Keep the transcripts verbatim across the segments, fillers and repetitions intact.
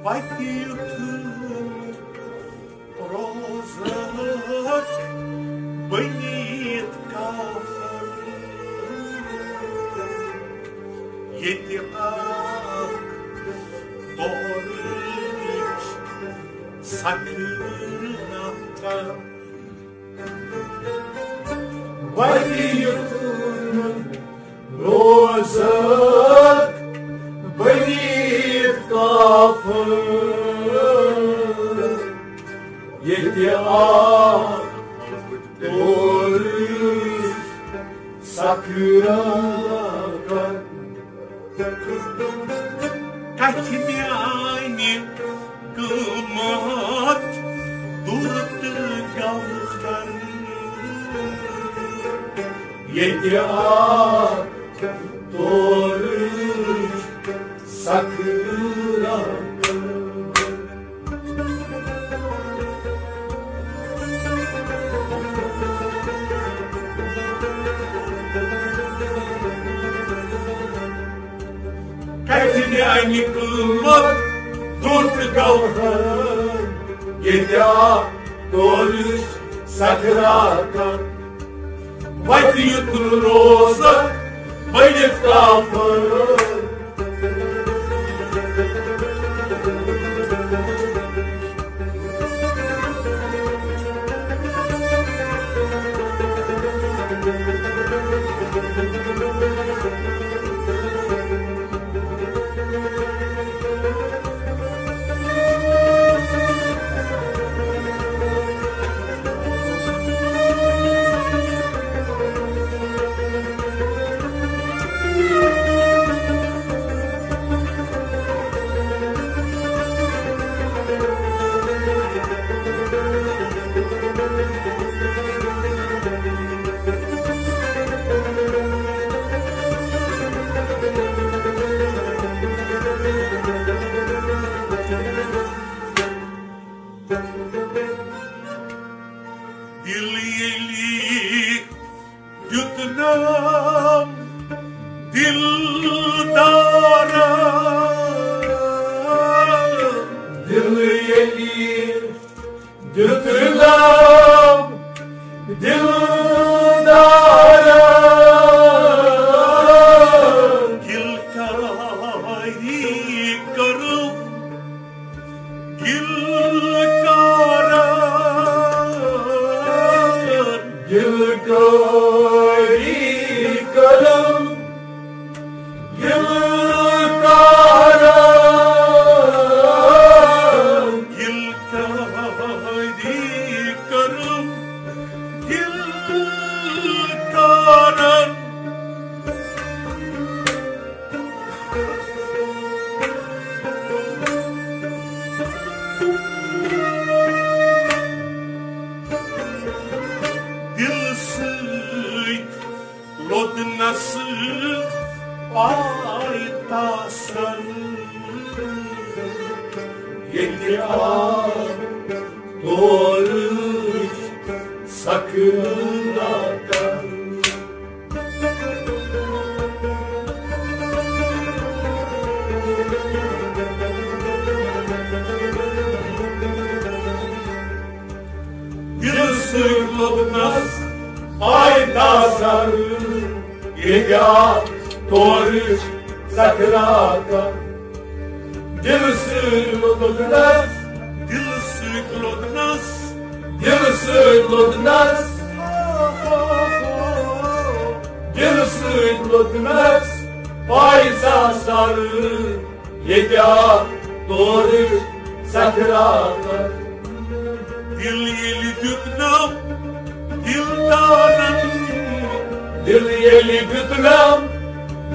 پتہِ یُتھ روزکھ بٔنِتھ کافر، ییٚتہِ اکھ دورٕچ سخٕرا کر۔ وَتہِ یُتھ روزکھ بٔنِتھ کافر، ییٚتہِ آو دورٕچ سخٕرا کر۔ کتھِ میانہِ قۭمت دُر تہٕ گوہر، ییٚتہِ آو دورٕچ سخٕرا۔ کتہِ میانہِ قۭمت دُر تہٕ گوہر، ییٚتہِ آو دورٕچ سخٕرا کر۔ وَتہِ یُتھ روزکھ بٔنِتھ کافر۔ دِل ییٚلہِ دیُتنم دِلدارا۔ دِل ییٚلہِ دیُتنم دِلدارا۔ دِل کاری کٔرٕم دِل کارا۔ دِل کاری کٔرٕم دِل کارا۔ دِل کاری کٔرٕم دِل کارا۔ دِلہٕ سۭتۍ لوٚدنس پاے تاثر، ییٚتہِ آو دورٕچ سخٕرا کر۔ دِلہٕ سۭتۍ لوٚدنس پاے تاثر، ییٚتہِ آو دورٕچ سخٕرا کر۔ دِلہٕ سۭتۍ لوٚدنس، دِلہٕ سۭتۍ لوٚدنس، دِلہٕ سۭتۍ لوٚدنس، دِلہٕ سۭتۍ لوٚدنس پاے تاثر، ییٚتہِ آو دورٕچ سخٕرا کر۔ دِل ییٚلہِ دیُتنم دِلدارن۔ دِل ییٚلہِ دیُتنم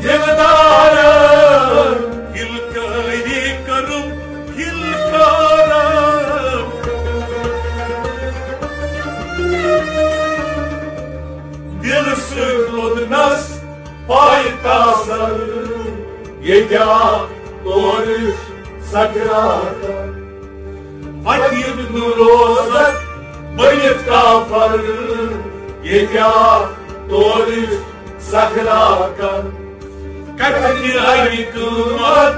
دِلدارن۔ دِل کٲری کٔرٕم دِل کارن۔ دِل سۭتۍ لوٚدنس پاے تاثر، ییٚتہِ آو دورٕچ سخٕرا کر۔ پتہِ یُتھ نہٕ روزکھ بٔنِتھ کافر، ییٚتہِ آو دورٕچ سخٕرا کر۔ کتھِ اَمہِ قۭمت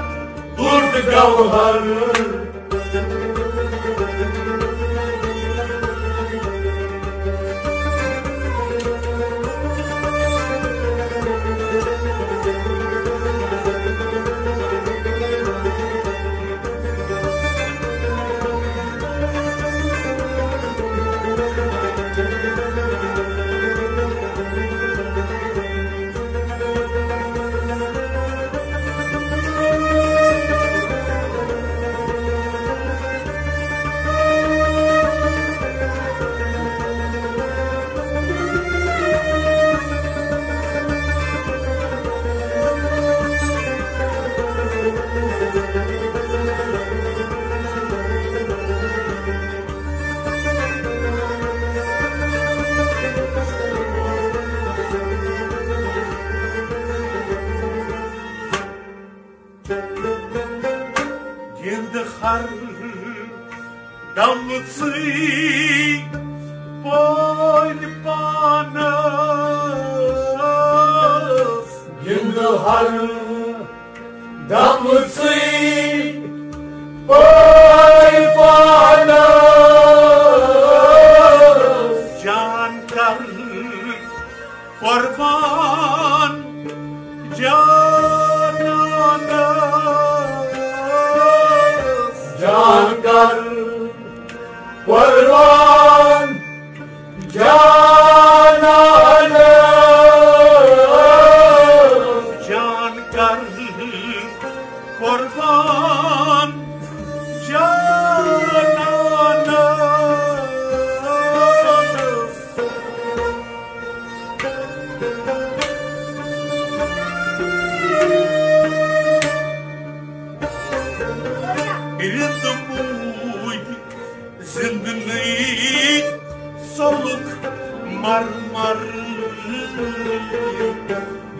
دُر تہٕ گوہر، گِنٛد ہر دمژٕے پٲنۍ پانس۔ گِنٛد ہر دمژٕے پٲنۍ پانس۔ جان کر قربان جانانس۔ جان کر قربان جانانس۔ جان کر قربان جانانس۔ رِند موٗدۍ زِندٕ نٔے سۄلُک مرمر۔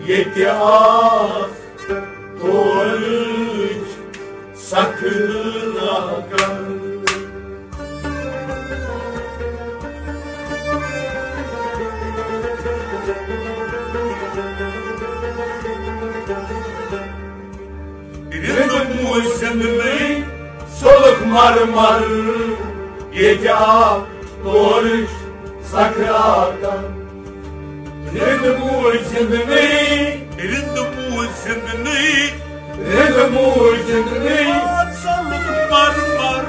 ییٚتہِ آس تورٕچ سخٕلاکن۔ رِند موٗدۍ زِندٕ نٔے سۄلُک مرمر۔ ییٚتہِ آو تورٕچ سخٕلاکن۔ رِند موٗدۍ زِندٕ نٔے۔ رِند موٗدۍ زِندٕ نٔے۔ رِند موٗدۍ زِندٕ نٔے۔ آو سۄلُک مرمر۔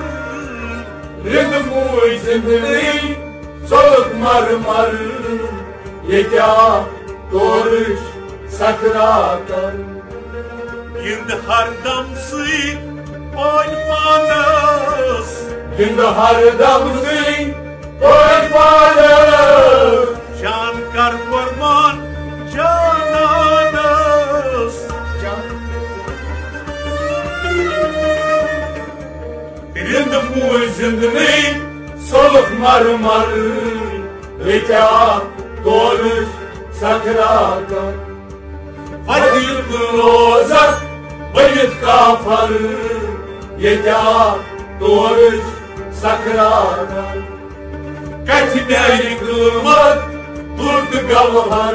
رِند موٗدۍ زِندٕ نٔے۔ سۄلُک مرمر۔ ییٚتہِ آو تورٕچ سخٕلاکن۔ گِنٛد ہر دم سۭتۍ پٲنۍ پانس۔ گِنٛد ہر دم سۭتۍ پٲنۍ پانس۔ جان کر قربان جانانس۔ رِند موٗدۍ زِندٕ نٔے سۄلُک مرمر۔ ییٚتہِ آو تورٕچ سخٕلاکن۔ ودیُک روزہ بٔنِتھ کافر۔ ییٚتہِ آو تورٕچ سخٕلاکن۔ کتھِ میانہِ قۭمت تُل تہٕ گوہر۔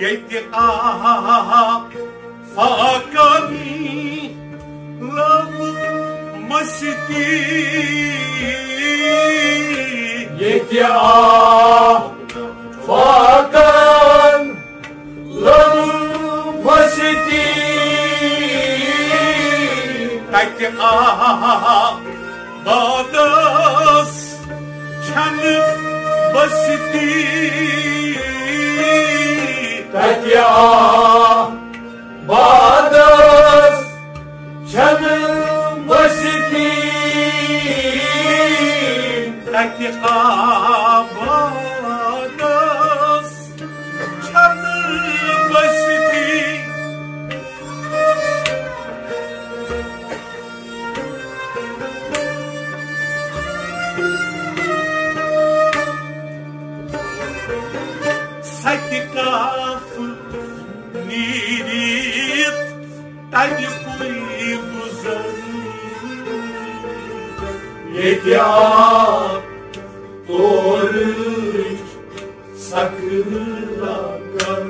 ییٚتہِ آفاقن لٔب مستی۔ ییٚتہِ آفاقن لٔب مستی۔ تتہِ آبادس چھنہٕ بستی۔ تتہِ آبادس چھنہٕ بستی۔ تتہِ آبادس چھنہٕ بستی۔ ستہِ کافہٕ نیٖرِتھ تَتہِ کُے گُزر۔ ییٚتہِ آو تورٕچ سکرا کر۔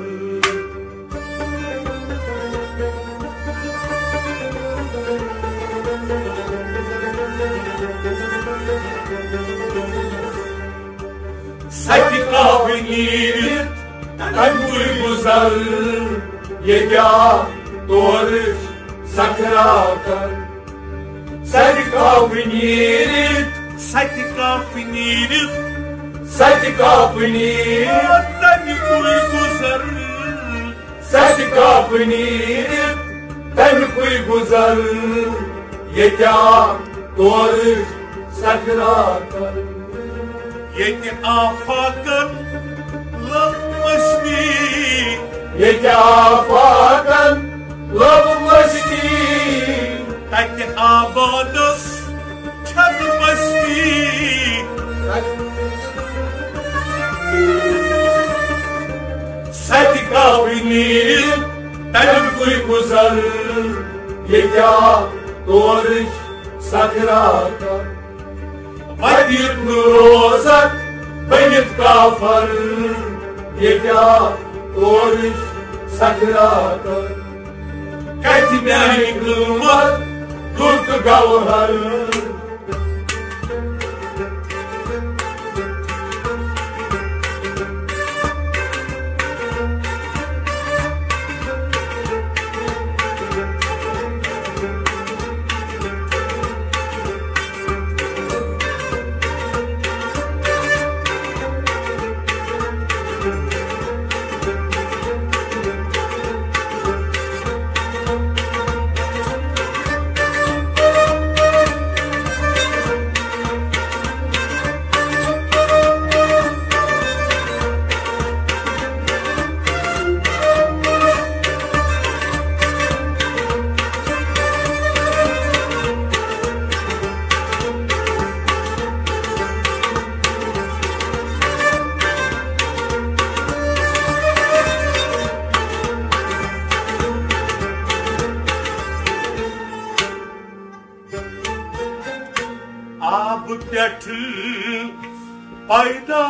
سۄ تہِ کاوٕ نیٖرِتھ تَمہِ کُے گُزر، ییٚتہِ آو تورٕچ سکرا کر۔ سۄ تہِ کاوٕ نیٖرِتھ، سۄ تہِ کاوٕ نیٖرِتھ، سۄ تہِ کاوٕ نیٖرِتھ تَمہِ کُے گُزر۔ سۄ تہِ کاوٕ نیٖرِتھ تَمہِ کُے گُزر، ییٚتہِ آو تورٕچ سکرا کر۔ ییٚتہِ آفاقن لٔب مستی، ییٚتہِ آفاقن لٔب مستی۔ تَتہِ آبادس چھَنہٕ بستی۔ سۄ تہِ کاوٕ نیٖرِتھ تَمہِ کُے گُزر، ییٚتہِ آو تورٕچ سکرا کر۔ وَتہِ یُتھ نہٕ روزَکھ بٔنِتھ کافر، ییٚتہِ آو تورٕچ سکرا کر۔ کَتہِ میٛانہِ قۭمت گُل تہٕ گوہر؟ آبہٕ پٮ۪ٹھٕ پیدا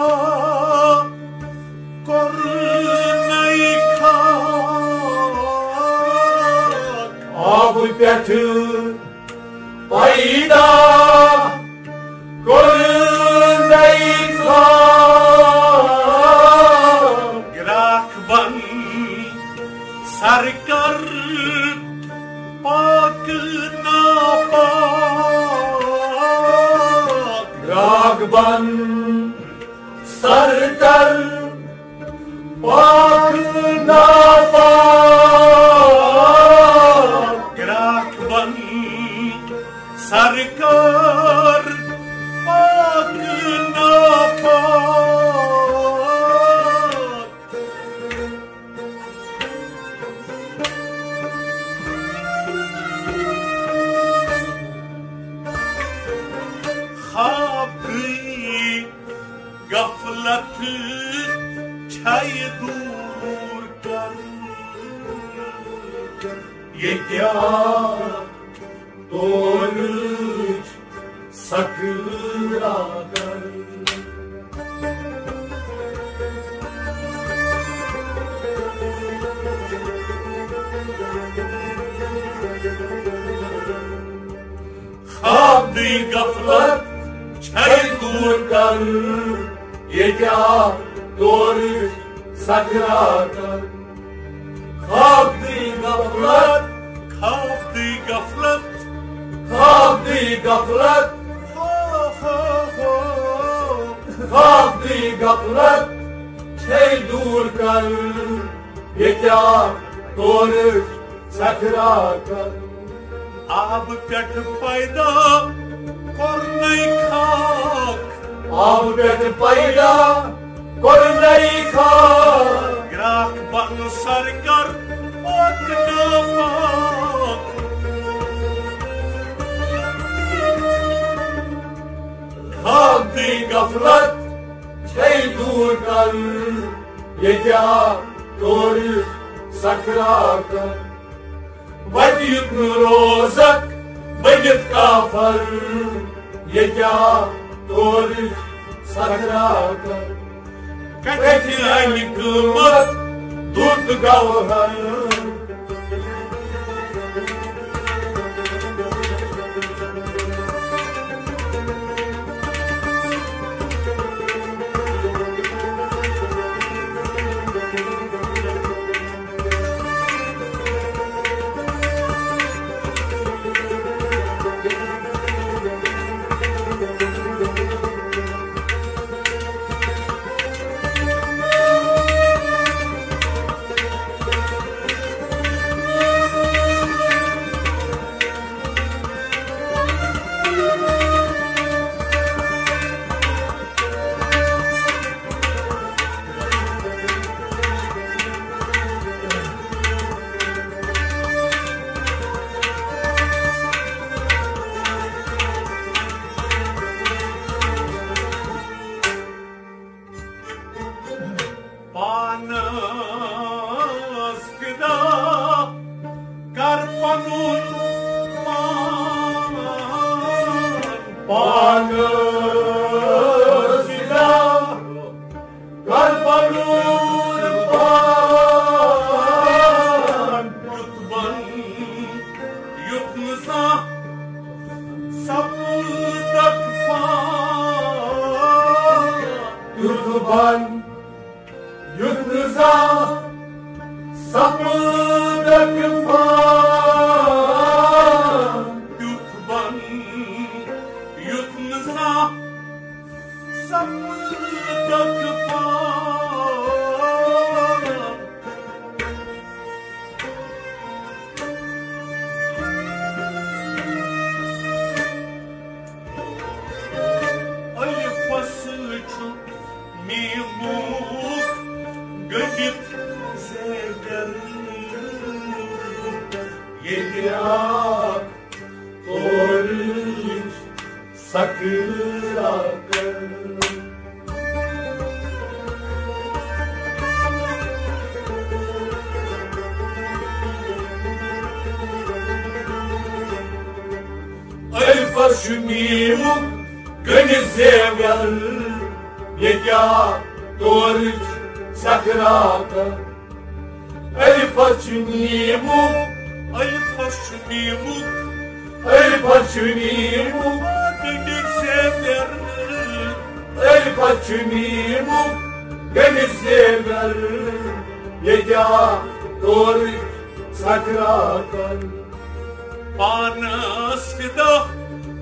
کوٚرنَے خاک۔ آبہٕ پٮ۪ٹھٕ پیدا کوٚرنَے خاک۔ گرٛاکھ بَن سرکر پاک ناپاک۔ گرٛاکھ بَن سرکر پاک ناپاک۔ گرٛاکھ بَن سرکار پاک ناپاک۔ خواب گٔے غفلت چھے دوٗر کر۔ ییٚتہِ آو تورٕچ سکرا کر۔ خواب گٔے غفلت چھے دوٗر کر، ییٚتہِ آو تورٕچ سکرا کر۔ خواب گٔے غفلت، خواب گٔے غفلت، خواب گٔے غفلت، ہو، ہو، ہو۔ خواب گٔے غفلت چھے دوٗر کر، ییٚتہِ آو تورٕچ سکرا کر۔ آبہٕ پٮ۪ٹھٕ پیدا کوٚرنَے خاک۔ آبہٕ پٮ۪ٹھٕ پیدا کوٚرنَے خاک۔ گرٛاکھ بَن سرکر پاک ناپاک۔ خواب گٔے غفلت چھے دوٗر کر، ییٚتہِ آو تورٕچ سکرا کر۔ وَتہِ یُتھ نہٕ روزَکھ بٔنِتھ کافر، ییٚتہِ آو تورٕچ سکرات۔ کتہِ اَنہِ قۭمت دُر تہٕ گوہر؟ پانس فدا کر پنُن پان۔ پانس فدا کر پنُن پان۔ یُتھ بن، یُتھ نہٕ زانٛہہ سپُدکھ فان۔ یُتھ بن، یُتھ نہٕ زانٛہہ سپُدکھ فان۔ یُتھ بن، یُتھ نہٕ زانٛہہ سپُدکھ فان۔ الفس چھُ میٖمُک گٔنِتھ زیور۔ ییٚتہِ اکھ تورٕچ سکرات۔ الفس چھُ میٖمُک گٔنِتھ زیور، ییٚتہِ آو تورٕچ سکرات۔ الفس چھُ میٖمُک، الفس چھُ میٖمُک، الفس چھُ میٖمُک گٔنِتھ زیور۔ الفس چھُ میٖمُک گٔنِتھ زیور، ییٚتہِ آو تورٕچ سکرات۔ پانس فدا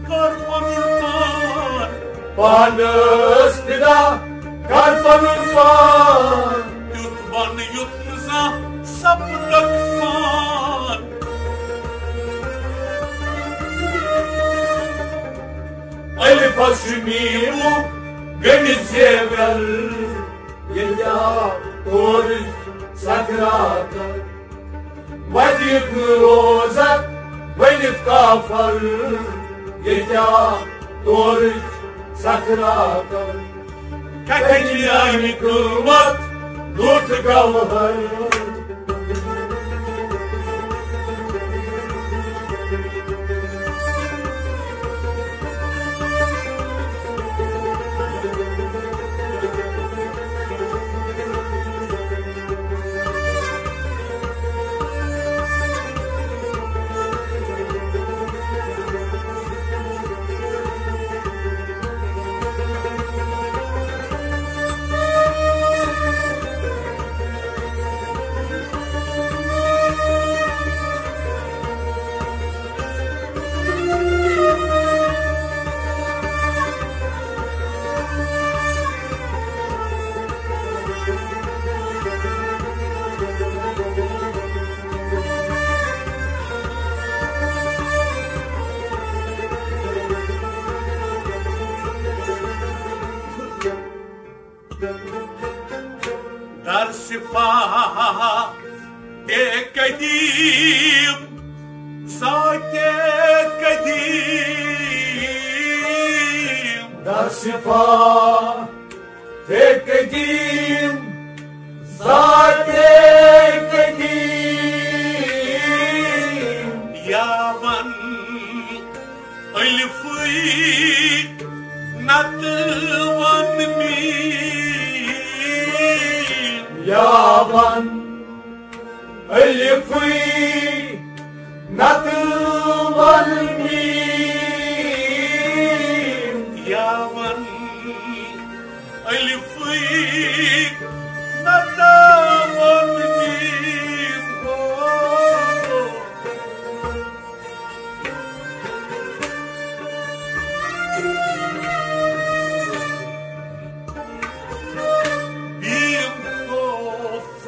کر پنُن پان۔ پانس فدا کر پنُن پان۔ تیُتھ بن یُتھ نہٕ زانٛہہ سپدکھ فان۔ الفس چھُ میٖمُک گٔنِتھ زیور، ییٚتہِ آو تورٕچ سکرات۔ وَتہِ یُتھ نہٕ روزَکھ بٔنِتھ کافر، ییٚتہِ آو تورٕچ سکرات۔ کَتہِ اَنہِ قۭمت دُر تہٕ گوہر؟ در صفات قدیم، ذات قدیم۔ در صفات قدیم، ذات قدیم۔ یا من الف نتہٕ وَن میم۔ یا وَن الفٕے، نتہٕ وَن میم۔ یا وَن الفٕے، نتہٕ وَن میم۔ ہو۔ بیم خوف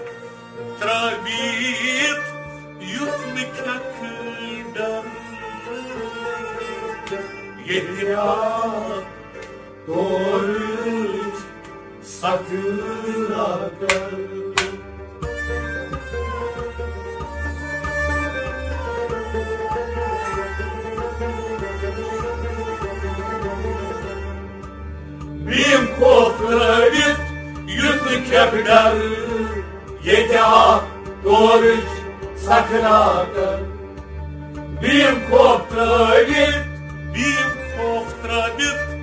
ترٲوِتھ یُتھ نہٕ کھٮ۪کھ ڈر۔ ییٚتہِ آ تورٕچ سخٕرا کر۔ بیم خوف ترٲوِتھ یُتھ نہٕ کھٮ۪کھ ڈر۔ ییٚتہِ آ تورٕچ سخٕرا کر۔ بیم خوف ترٲوِتھ، بیم خوف ترٲوِتھ،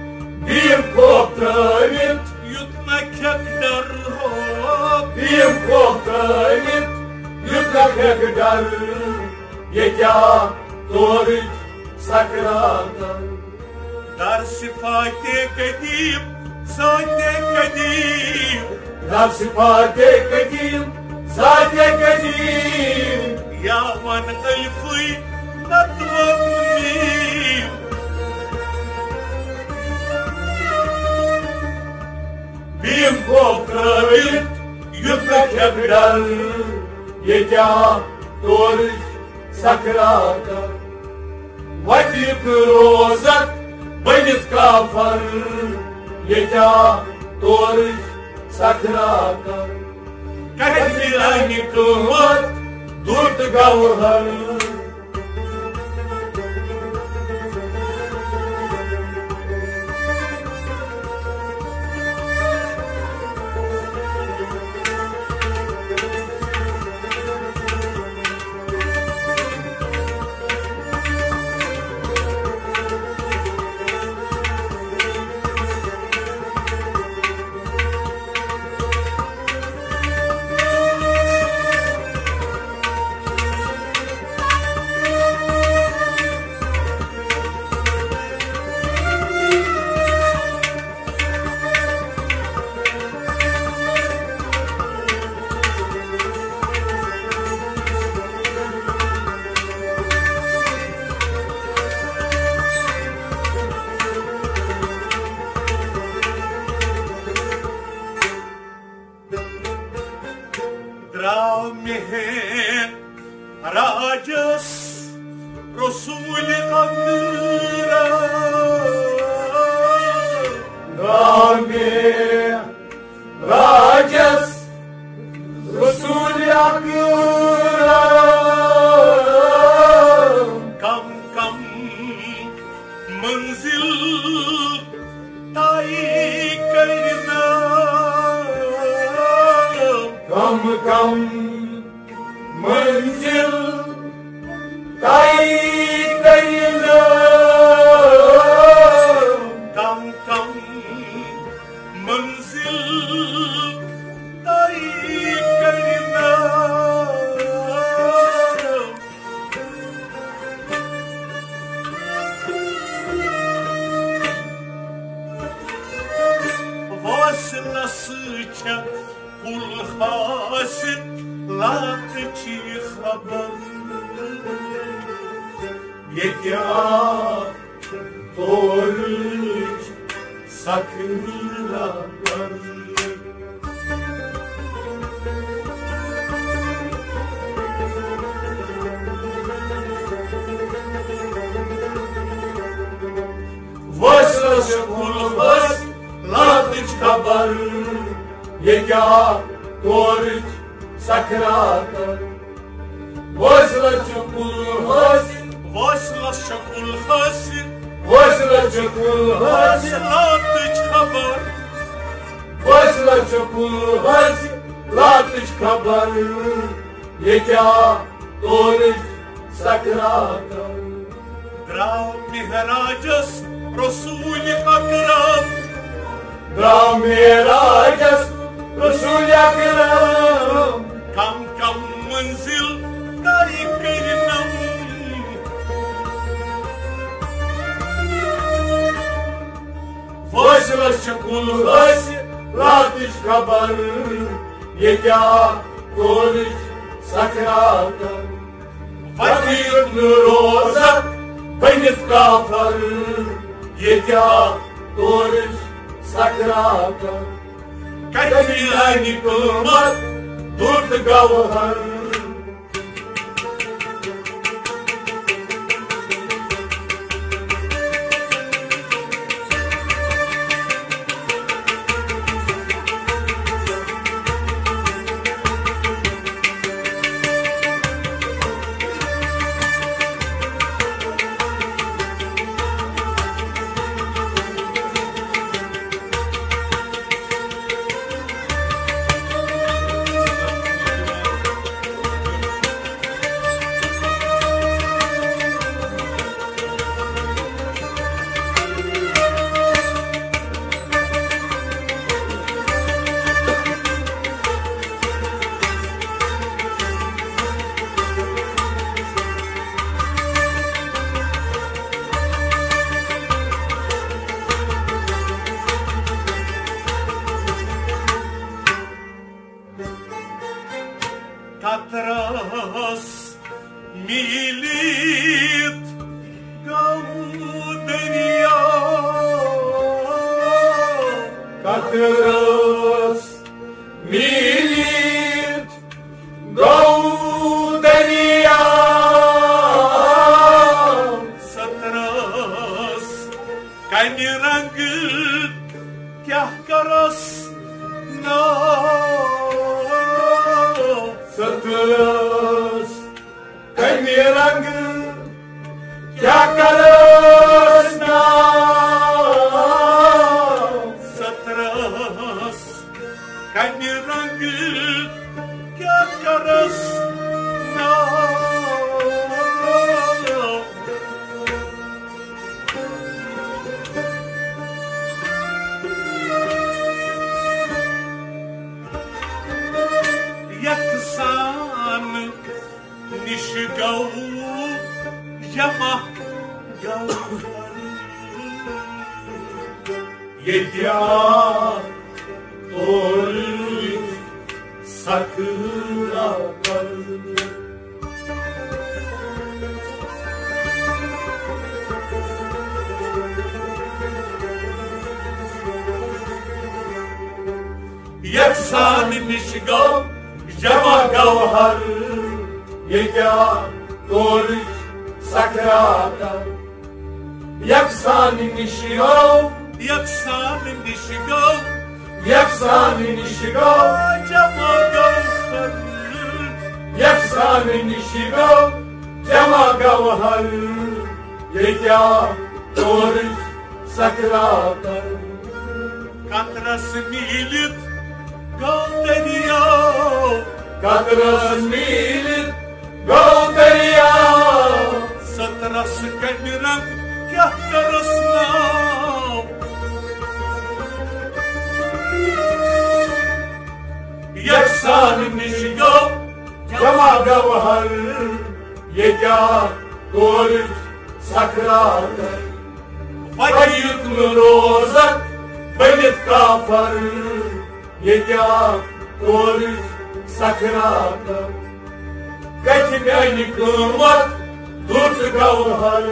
بیم خوف ترٲوِتھ، یُتھ نہٕ کھٮ۪کھ ڈر ہو۔ بیم خوف ترٲوِتھ، یُتھ نہٕ کھٮ۪کھ ڈر۔ ییٚتہِ آ تورٕچ سخٕرا کر۔ در صفات قدیم، ذات قدیم۔ در صفات قدیم، ذات قدیم۔ یا وَن الفٕے، نتہٕ وَن میم۔ بیم خوف ترٲوِتھ یُتھ نہٕ کھٮ۪کھ ڈر۔ ییٚتہِ آ تورٕچ سخٕرا کر۔ وتہِ یُتھ روزکھ بٔنِتھ کافر۔ ییٚتہِ آ تورٕچ سخٕرا کر۔ کتھِ میانہِ قۭمتھ دُر تہٕ گوہر۔ درٛاو مےٚ راجس رسول اکرم۔ درٛاو مےٚ راجس رسول اکرم۔ کم کم منزل طے کرنہٕ۔ کم کم منزل طے کرنہٕ۔ کم کم منزل طے کرنہٕ۔ وٲصلس چھےٚ کُل حٲصِل لاتہٕ چی خبر۔ ییٚتہِ آ تورٕچ سخٕرا کر۔ وٲصلس چھےٚ کُل حٲصِل لاتٕچ خبر۔ ییٚتہِ آ تورٕچ سخٕرا کر۔ وٲصلس چھےٚ کُل حٲصِل۔ وٲصلس چھےٚ کُل حٲصِل۔ وٲصلس چھےٚ کُل حٲصِل۔ لاتٕچ خبر۔ وٲصلس چھےٚ کُل حٲصِل۔ لاتٕچ خبر۔ ییٚتہِ آ تورٕچ سخٕرا کر۔ درٛاو معراجس رسول اکرم۔ درٛاو معراجس رسول اکرم۔ کم کم منزل طے کٔرنم۔ فٲصلس چھِ کُل حٲصِلاتٕچ خبر۔ ییٚتہِ آو تورٕچ سکراتن۔ وقت نہٕ روزکھ بٔنِتھ کافر۔ ییٚتہِ آو تورٕچ سکراتن۔ کتہِ میانہِ قۭمت دُر تہٕ گوہر؟ قطرس میٖلِتھ گوٚو دریا۔ قطرس میٖلِتھ گوٚو دریا۔ سترس کمہِ رنگہٕ کیٛاہ کرس نا؟ سترس کمہِ رنگہٕ کیٛاہ کرس نا؟ سترس کمہِ رنگہٕ کیٛاہ کرس نا؟ یکسان نِش گوٚو جمع گوہر۔ ییٚتہِ آو تورٕچ سکراتن۔ یکسان نِش گوٚو جمع گوہر۔ ییٚتہِ آو تورٕچ سکراتن۔ یکسان نِش گوٚو، یکسان نِش گوٚو، یکسان نِش گوٚو جمع گوہر۔ یکسان نِش گوٚو جمع گوہر۔ ییٚتہِ آو تورٕچ سکراتن۔ قطرس میٖلِتھ گوٚو دریا۔ قطرس میٖلِتھ گوٚو دریا۔ سترس کمہِ رنگ کیٛاہ کرس ناو؟ یکسان نِش گوٚو جمع گوہر۔ ییٚتہِ آو تورٕچ سکراتن۔ وۄنۍ یُتھ نہٕ روزکھ بٔنِتھ کافر۔ ییٚتہِ آو تورٕچ سکراتن۔ کتہِ میانہِ قۭمت دُر تہٕ گوہر؟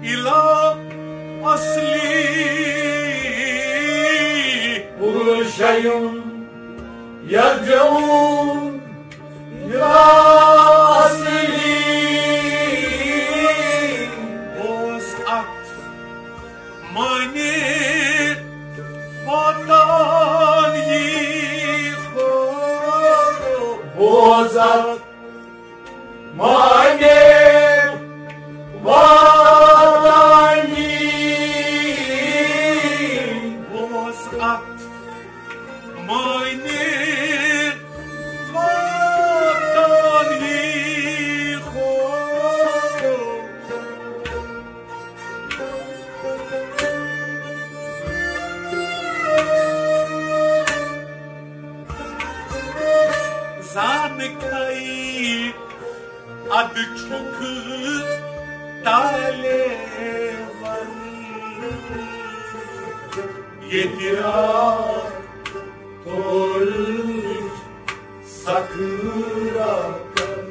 إلى أصلي. كل شيء يرجع إلى أصلي. بوز اتھ معنی وطن یی خو. بوز اتھ معنی وطن یی. بوز اتھ معنی وطن یی خو. زانکھے ادٕ چھُکھ طالع ور، ییٚتہِ آو تورٕچ سکرا کر۔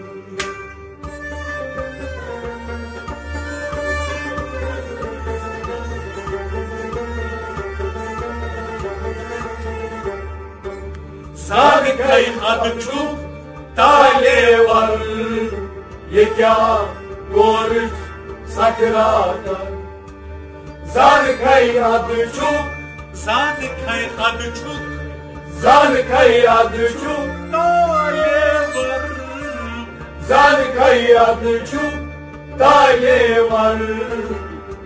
زانکھے ادٕ چھُکھ طالع ور، ییٚتہِ آو تورٕچ سکرا کر۔ زانکھے ادٕ چھُکھ، زانکھے ادٕ چھُکھ، زانکھے ادٕ چھُکھ طالع ور۔ زانکھے ادٕ چھُکھ طالع ور،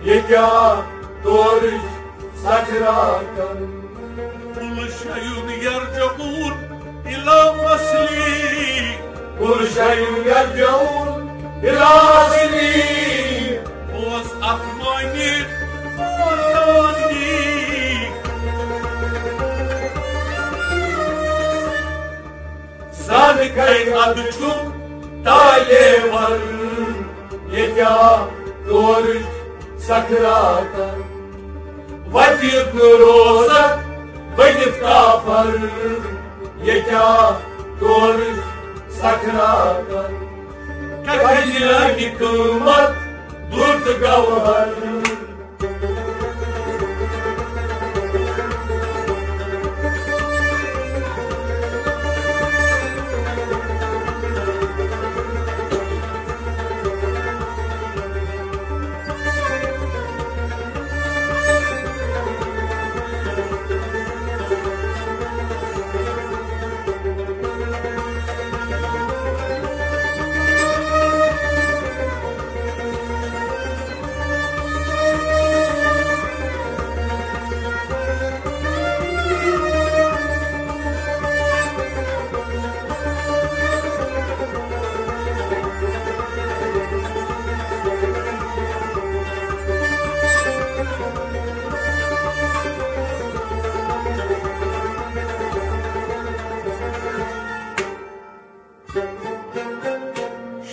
ییٚتہِ آو تورٕچ سکرا کر۔ كل شيء يرجع إلى أصلي. كل شيء يرجع إلى أصلي. بوز اتھ معنی وطن یی. زانکھے ادٕ چھُکھ طالع ور، ییٚتہِ آو تورٕچ سکرا کر۔ وتہِ یُتھ نہٕ روزکھ بٔنِتھ کافر، ییٚتہِ آو تورٕچ سکرا کر۔ کتہِ نیرِ قۭمت درٛوٚگ گوہر۔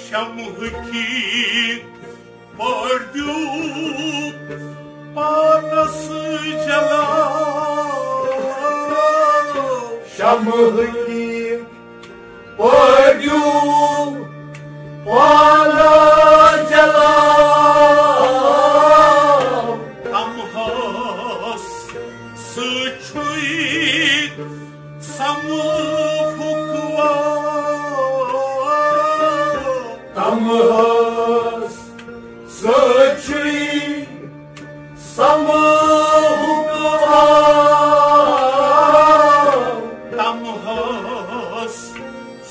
شمعٕکی پٲٹھۍ دیُت پانس جلاو۔ شمعٕکی پٲٹھۍ دیُت پانس جلاو۔ تمہس سۭتۍ چھُے سمہُک واو۔ تمہس سۭتۍ چھُے سمہُک واو۔ تمہس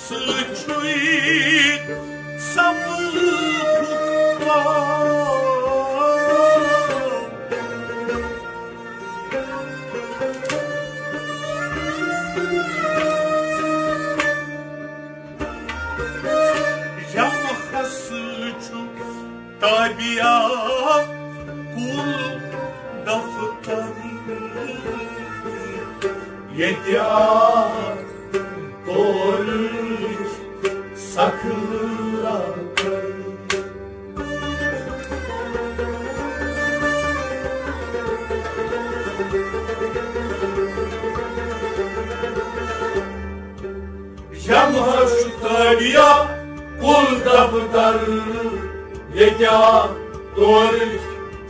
سۭتۍ چھُے سمہُک واو۔ شمعس چھُ تابیا کُل دفتر، ییٚتہِ آو تورٕچ سکرا کر۔ شمعس چھُ تابیا کُل دفتر، ییٚتہِ آو تورٕچ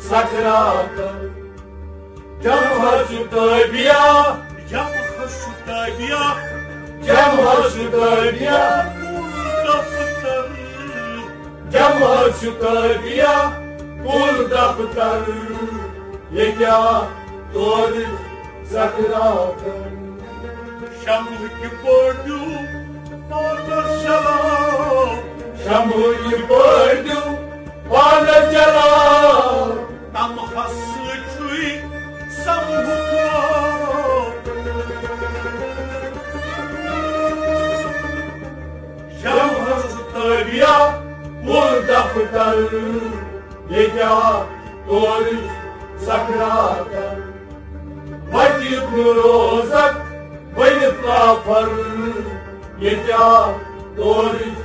سکراتن۔ جمحس چھُ تابیا، جمحس چھُ تابیا، جمحس چھُ تابیا۔ کُل دفتر، جمحس چھُ تابیا، کُل دفتر۔ ییٚتہِ آو تورٕچ سکراتن۔ شمعٕکۍ پٲٹھۍ دیُت پانس جلاو۔ شمعٕکۍ پٲٹھۍ دیُت پانس جلاو۔ تمہس سۭتۍ چھُے سمہُک ناو۔ شمعس تابیا کُل دفتر۔ ییٚتہِ آو تورٕچ سکراتن۔ وتہِ یُتھ نہٕ روزکھ بٔنِتھ کافر۔ ییٚتہِ آو تورٕچ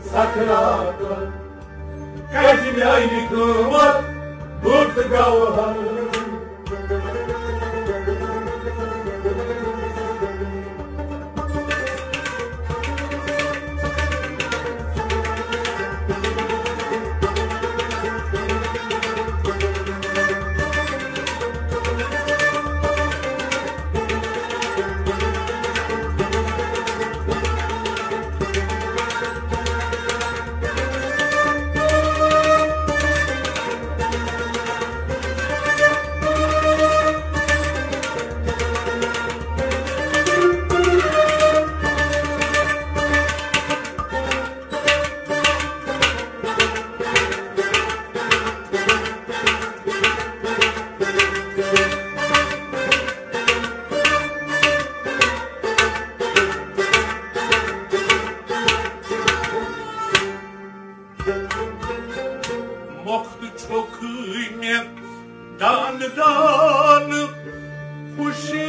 سکراتن۔ کتہِ میانہِ قۭمت گُٹ گوہر۔ مۄختہٕ چھوٚکھٕے مےٚ دانہٕ دانہٕ خوشی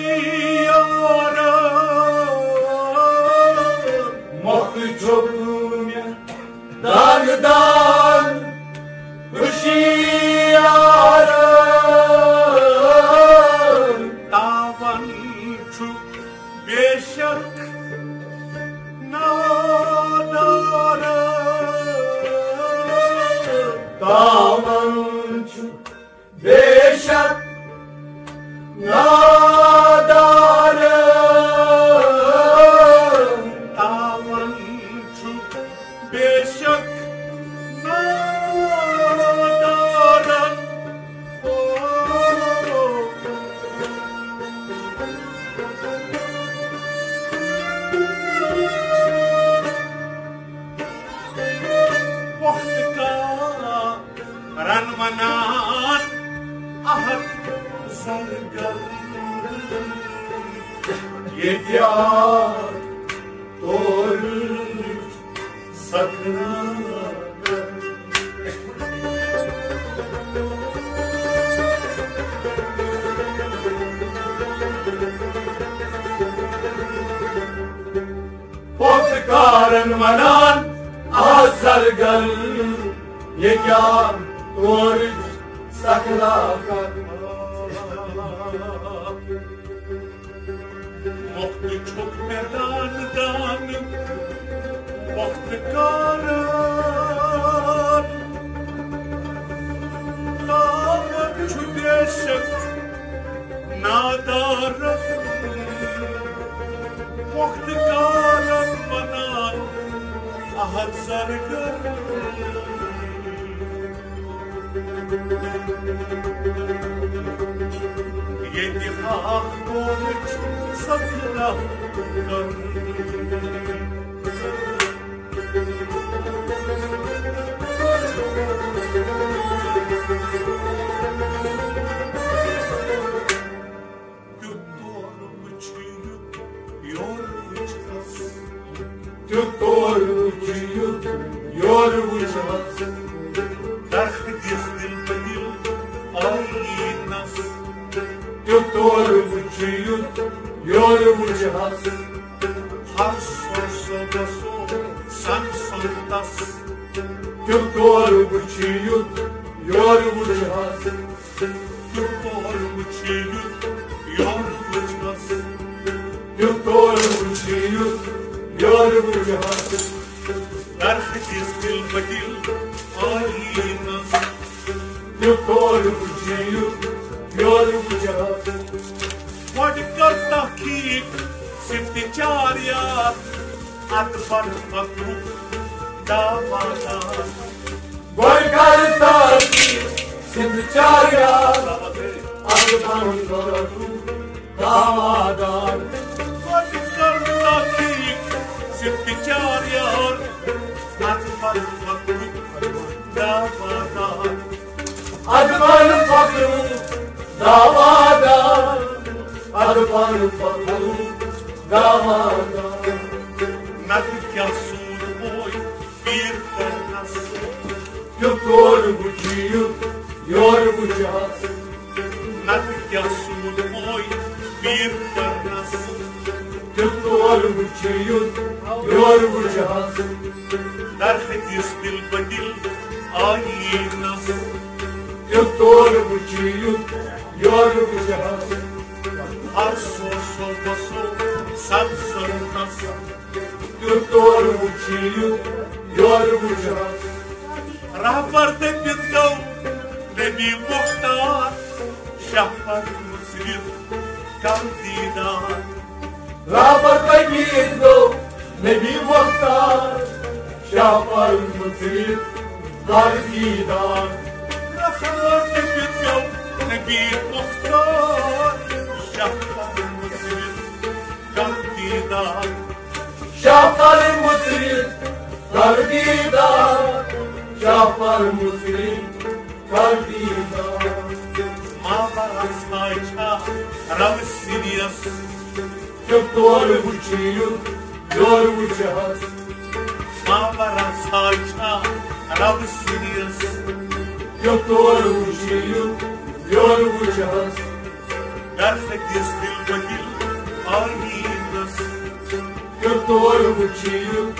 یارا۔ مۄختہٕ چھوٚکھٕے مےٚ دانہٕ دانہٕ خوشی یارا۔ تاوان چھُ بے شک نادارن۔ تاوان چھُ بے شک نادارن۔ تاوان چھُ بے شک نادارن۔ پۄختہٕ کارن ونان احد زرگر۔ ییٚتہِ آو تورٕچ سکراتن۔ پۄختہٕ کارن ونان آ زرگر، ییٚتہِ آو تورٕچ سکراتن۔ مۄختہٕ چھوٚکھ مےٚ دانہٕ دانہٕ، مۄختہٕ کارن۔ تاوان چھُ بے شک نادارن۔ مۄختہٕ کارن ونان احد زرگر۔ ییٚتہِ ہاکھ کورٕچ سکراتن۔ تیُتھ تورٕ وٕچھِ یُتھ یورٕ وٕچھس۔ تیُتھ تورٕ وٕچھِ یُتھ یورٕ وٕچھس۔ درخہٕ دِژ دِل بدِل آیینس۔ تیُتھ تورٕ وٕچھِ یُتھ یورٕ وٕچھس۔ ہر سۄر سۄ گژھو سن سن تس۔ تیُتھ تورٕ وٕچھِ یُتھ یورٕ وٕچھس۔ تیُتھ تورٕ وٕچھِ یُتھ یورٕ وٕچھس۔ تیُتھ تورٕ وٕچھِ یُتھ یورٕ وٕچھس۔ درخہٕ دِژ دِل بدِل آیینس۔ تیُتھ یورٕ وٕچھِو، یورٕ وٕچھ حظ۔ گۄڈٕ کر تحقیق صفت چار یار، ادٕ بن فخرُک دعویٰ دار۔ گۄڈٕ کر تحقیق صفت چار یار، ادٕ بن فخرُک دعویٰ دار۔ گۄڈٕ کر تحقیق صفت چار یار، ادٕ بن فخرُک دعویٰ دار۔ ادٕ بن فخرُک دعویٰ دار، ادٕ بن فخرُک دعویٰ دار۔ نتہٕ کیٛاہ سوٗد ہوے پیٖر کرنس؟ تیُتھ تورٕ وٕچھِو، یورٕ وٕچھ حظ۔ نتہٕ کیٛاہ سوٗد ہوے پیٖر کرنس؟ تیُتھ تورٕ وٕچھِو، یورٕ وٕچھ حظ۔ در حدیث دِل بدِل آییٖنس۔ تیُتھ تورٕ وٕچھِو، یورٕ وٕچھ حظ۔ ہر سو سو بسو سن سنتس۔ تیُتھ تورٕ وٕچھِو، یورٕ وٕچھ حظ۔ رہبر دٔپِتھ گوٚو نبی مختار، شہپر مُژرِتھ کر دیٖدار۔ رہبر دٔپِتھ گوٚو نبی مختار، شہپر مُژرِتھ کر دیٖدار۔ رہبر دٔپِتھ گوٚو نبی مختار، شہپر مُژرِتھ کر دیٖدار۔ شہپر مُژرِتھ کر دیٖدار، شہپر مُژرِتھ کر دیٖدار۔ ماورا سا چھا رب سیریس؟ تیُتھ تورٕ وٕچھِو، یورٕ وٕچھ حظ۔ ماورا سا چھا رب سیریس؟ تیُتھ تورٕ وٕچھِو، یورٕ وٕچھ حظ۔ در حدیث دِل بدِل آییٖنس۔ تیُتھ تورٕ وٕچھِو،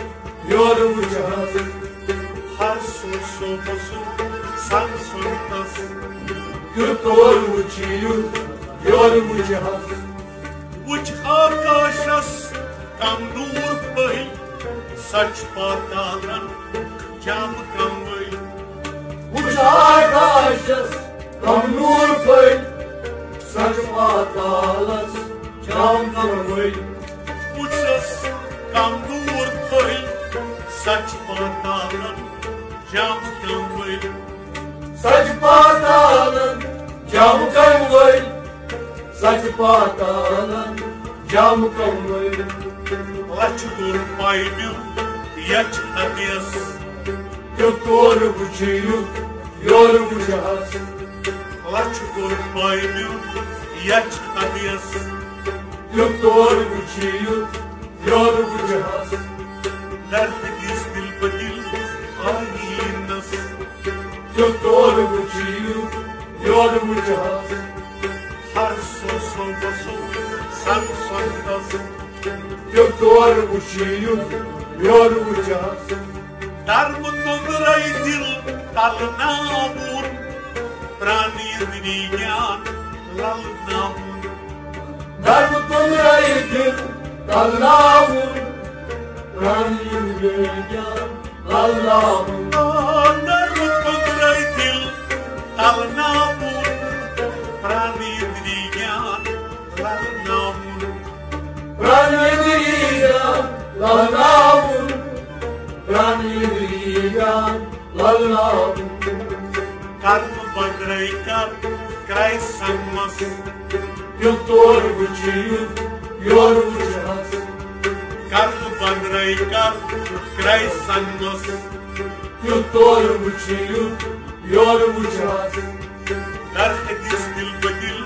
یورٕ وٕچھ حظ۔ ہر سو سو بسو سن سنتس۔ تیُتھ تورٕ وٕچھِو، یورٕ وٕچھ حظ۔ وٕچھ آکاشس کم نوٗر پھٔلۍ، سۄ چھِ پاتالن جام کم ؤلۍ۔ وٕچھ آکاشس کم نوٗر پھٔلۍ، سۄ چھِ پاتالس جام کم ؤلۍ۔ وٕچھس کم نوٗر پھٔلۍ، سۄ چھِ پاتالن جام کم ؤلۍ۔ سۄ چھِ پاتالن جام کم ؤلۍ۔ سۄ چھِ پاتالن جام کم ؤلۍ۔ لچھ کوٚر پایہِ میون یچھ حدیث۔ تیُتھ تورٕ وٕچھِو، یورٕ وٕچھ حظ۔ لچھ کوٚر پایہِ میون یچھ حدیث۔ تیُتھ تورٕ وٕچھِو، یورٕ وٕچھ حظ۔ در حدیث دِل بدِل آییٖنس۔ تیُتھ تورٕ وٕچھِو، یورٕ وٕچھ حظ۔ ہر سو سو بسو سن سنتس۔ تیُتھ تورٕ وٕچھِو، یورٕ وٕچھ حظ۔ درمہٕ توٚنٛدرے دِل تلناوُن، پرٛانہِ اِندری گیان للناوُن۔ درمہٕ توٚنٛدرے دِل تلناوُن، پرٛانہِ اِندری گیان للناوُن۔ درمہٕ توٚنٛدرے دِل تلناوُن، پرٛانہِ اِندری گیان للناوُن۔ پرٛانہِ اِندری گیان للناوُن۔ پرٛانہِ اِندری گیان للناوُن۔ کرم بدرے کر کرے سنمس۔ تیُتھ تورٕ وٕچھِو، یورٕ وٕچھ حظ۔ کرم بدرے کر کرے سنمس۔ تیُتھ تورٕ وٕچھِو، یورٕ وٕچھ حظ۔ در حدیث دِل بدِل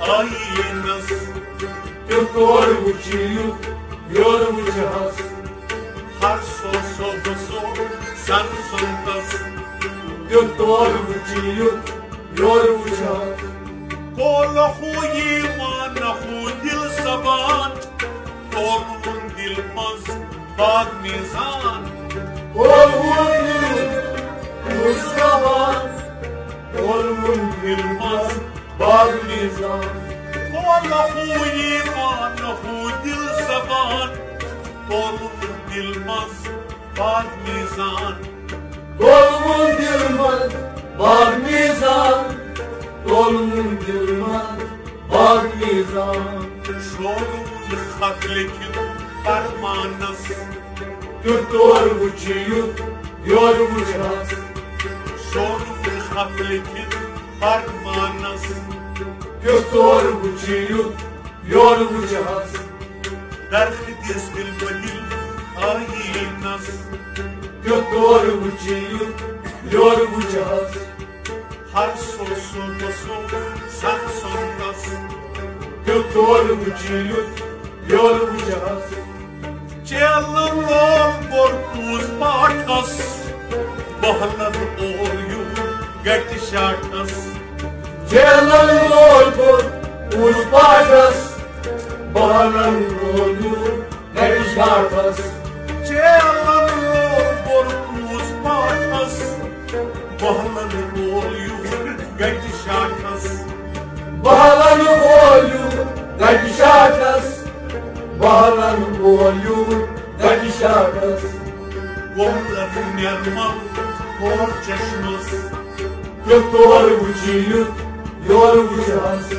آییٖنس۔ تیُتھ تورٕ وٕچھِو، یورٕ وٕچھ حظ۔ ہر سو سو بسو سن سنتس۔ تیُتھ تورٕ وٕچھِو، یورٕ وٕچھ حظ۔ قول ہو ایمان ہو دِل زبان، قول ہو دِل منٛز باغ میزان۔ قول ہو دِل منٛز باغ میزان۔ قول ہو دِل منٛز باغ میزان۔ قول ہو ایمان ہو دِل زبان، قول ہو دِل منٛز باغ میزان۔ قول ہو دِل منٛز باغ میزان۔ دِل منٛز باغ میٖزان۔ شوروُن خط لیکھِتھ فرمانس۔ تیُتھ تور وٕچھِ یُتھ یورٕ وٕچھِ حظ۔ شوروُن خط لیکھِتھ فرمانس۔ تیُتھ تور وٕچھِ یُتھ یورٕ وٕچھِ حظ۔ درخ دِژ دِل بدِل آیینس۔ تیُتھ تور وٕچھِ یُتھ یورٕ وٕچھِ حظ۔ ہر سو سو بسو سن سنتس۔ تیُتھ تور وٕچھِ یُتھ یورٕ وٕچھِ حظ۔ چیلن لوگ بوٚر پوٗز پاٹھس۔ بہلن اول یور گٹہِ شاٹھس۔ چیلن لوگ بوٚر پوٗز پاٹھس۔ بہلن اول یور گٹہِ شاٹھس۔ چیلن لوگ بوٚر پوٗز پاٹھس۔ بہلن اول یور گٹہِ شاٹھس۔ بہلن اول یور گٹہِ شاٹھس۔ بہلن اول یور گٹہِ شاٹھس۔ گوٚملن نرمل ہور چشمس۔ تیُتھ تور وٕچھِ یُتھ یورٕ وٕچھِ حظ۔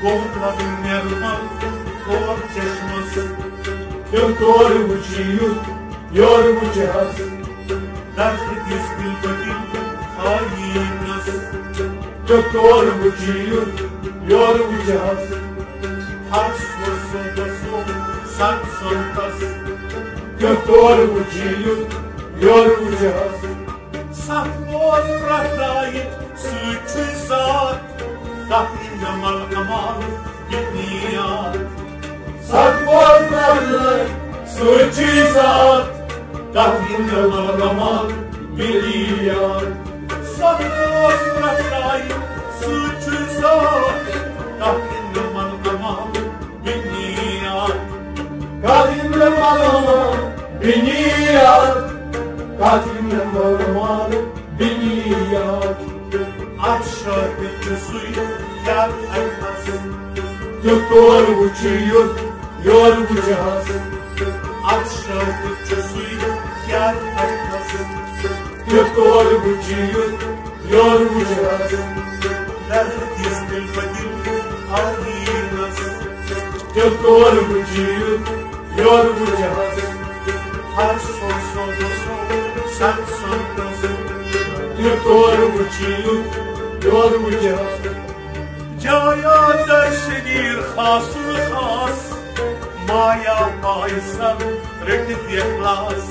گوٚملن نرمل ہور چشمس۔ تیُتھ تور وٕچھِ یُتھ یورٕ وٕچھِ حظ۔ درخ دِژ دِل بدِل آیینس۔ تیُتھ تور وٕچھِ یُتھ یورٕ وٕچھِ حظ۔ ہر سو سو بسو سن سنتس۔ تیُتھ تور وٕچھِ یُتھ یورٕ وٕچھِ حظ۔ ستھ بوز پرٛٮ۪تھ رایہِ سۭتۍ چھُے ذات۔ تتھ اِنعمل امال بِنیاد۔ ستھ بوز پرٛٮ۪تھ رایہِ سۭتۍ چھُے ذات۔ تتھ اِنعمل امال بِنیاد۔ ستھ بوز پرٛٮ۪تھ رایہِ سۭتۍ چھُے ذات۔ تتھ اِنعمل امال بِنیاد۔ تتھ اِنعمل امال بِنیاد۔ تتھ اِنعمل امال بِنیاد۔ اتھ شٲطِر چھُ سُے یاد اَتھس۔ تیُتھ تور وٕچھِ یُتھ یورٕ وٕچھِ حظ۔ اتھ شٲطِر چھُ سُے یاد اَتھس۔ تیُتھ تور وٕچھِ یُتھ یورٕ وٕچھِ حظ۔ درد دِژ دِل بدِل آیینس۔ تیُتھ تور وٕچھِ یُتھ یورٕ وٕچھِ حظ۔ ہر سو سو سو سن سنتس۔ تیُتھ تور وٕچھِ یُتھ یورٕ وٕچھِ حظ۔ جایا در شدیر خاص الخاص۔ مایا پایسن رٔٹِتھ اخلاص۔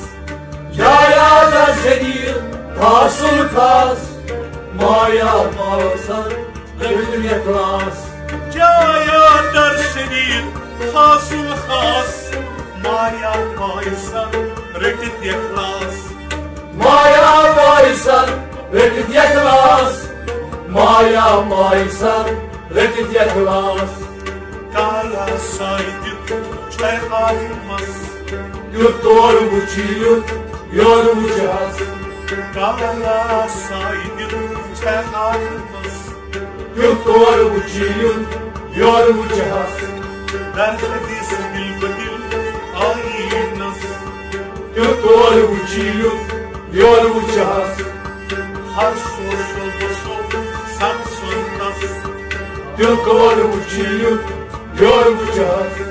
جایا در شدیر خاص الخاص۔ مایا پایسن رٔٹِتھ اخلاص۔ جایا در شدیر خاص الخاص۔ مایا پایسن رٔٹِتھ اخلاص۔ مایا پایسن رٔٹِتھ اخلاص۔ مایا پایسن رٔٹِتھ اخلاص۔ کایا سایہِ دِتھ چھے عالمس۔ یُتھ تور وٕچھِ یُتھ یورٕ وٕچھِ حظ۔ کایا سایہِ دِتھ چھے عالمس۔ یُتھ تور وٕچھِ یُتھ یورٕ وٕچھِ حظ۔ درد دِژ دِل بدِل آیینس۔ تیُتھ تور وٕچھِ یُتھ یورٕ وٕچھِ حظ۔ ہر سو سو بسو سن سنتس۔ تیُتھ تور وٕچھِ یُتھ یورٕ وٕچھِ حظ۔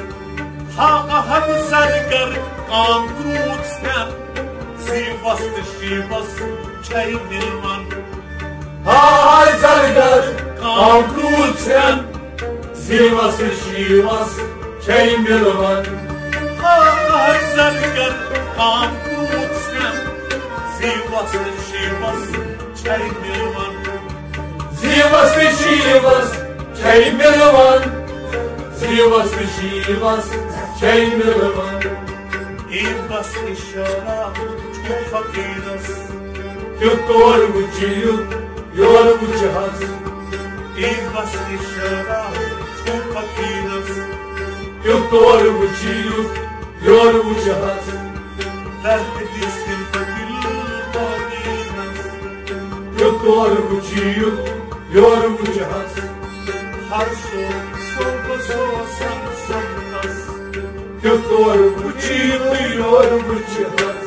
ہا احد زرگر کام کروٗژ ہٮ۪ن۔ زیٖوس تہٕ شیٖوس چھے مِلوان۔ ہا احد زرگر کام کروٗژ ہٮ۪ن۔ زیٖوس تہٕ شیٖوس چھے مِلوان۔ ہا احد زرگر کام کروٗژ ہٮ۪ن۔ زیٖوس تہٕ شیٖوس چھے مِلوان۔ زیٖوس تہٕ شیٖوس چھے مِلوان۔ زیٖوس تہٕ شیٖوس چھے مِلوان۔ اے بس اِشارہ چھُ فقیٖرس۔ تیُتھ تور وٕچھِ یُتھ یورٕ وٕچھِ حظ۔ اے بس اِشارہ چھُ فقیٖرس۔ تیُتھ تور وٕچھِ یُتھ یورٕ وٕچھِ حظ۔ درد دِژ دِل بدِل آیینس۔ تیُتھ تور وٕچھِ یُتھ یورٕ وٕچھِ حظ۔ ہر سو سو بسو سن سنتس۔ تیُتھ تور وٕچھِ یُتھ یورٕ وٕچھِ حظ۔